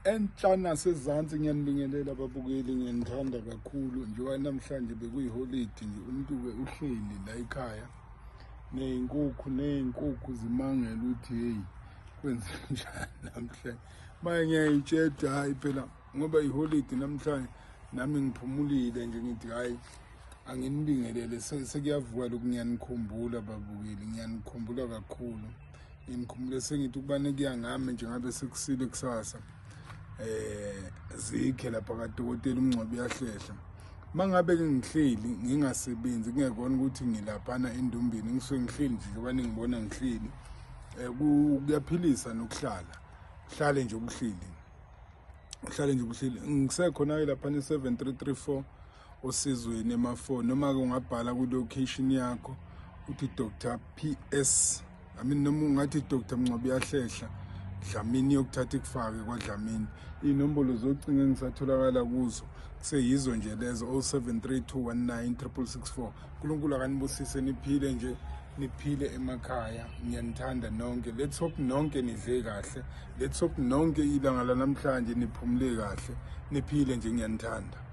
Enhla nasezansi ngiyanibingelela babukeli, ngiyanithanda kakhulu. Njengoba namhlanje bekuyiholidi nje, umuntu-ke uhleli la ekhaya ney'nkukhu ney'nkukhu zimangela ukuthi hheyi kwenze njani namhlanje. Maye ngiyayitsheda, hhayi phela ngoba iholidi namhlanje nami ngiphumulile nje, ngithi hhayi anginibingelele. Sekuyavuka lokhu, ngiyanikhumbula babukeli, ngiyanikhumbula kakhulu. Ngikhumbule sengithi ukubane kuya ngami nje ngabe sekusile kusasa. Zikhe lapha kadokotela umngcwabi uyahlehla. Mangabe ke ngihleli ngingasebenzi kungekona ukuthi ngilaphana endumbeni, ngisuke ngihleli nje njengoba ningibona ngihleli. Kuyaphilisa nokuhlala. Uhlale nje ubuhleli. Uhlale nje ubuhleli. Ngisekhona ke lapha ne 7334 osizweni ema-4, noma-ke ungabhala kwi-location yakho uthi Dr PS, I mean noma ungathi Dr Mngcwabi uyahlehla Dlamini, yokuthatha ikufake kwaDlamini. Iy'nombolo zocingo engisatholakala kuzo kuseyizo nje lezo 0732196664. uNkulunkulu akanibusise, niphile nje, niphile emakhaya. Ngiyanithanda nonke. Let's hope nonke nidle kahle. Let's hope nonke ilanga lanamhlanje niphumule kahle, niphile nje. Ngiyanithanda.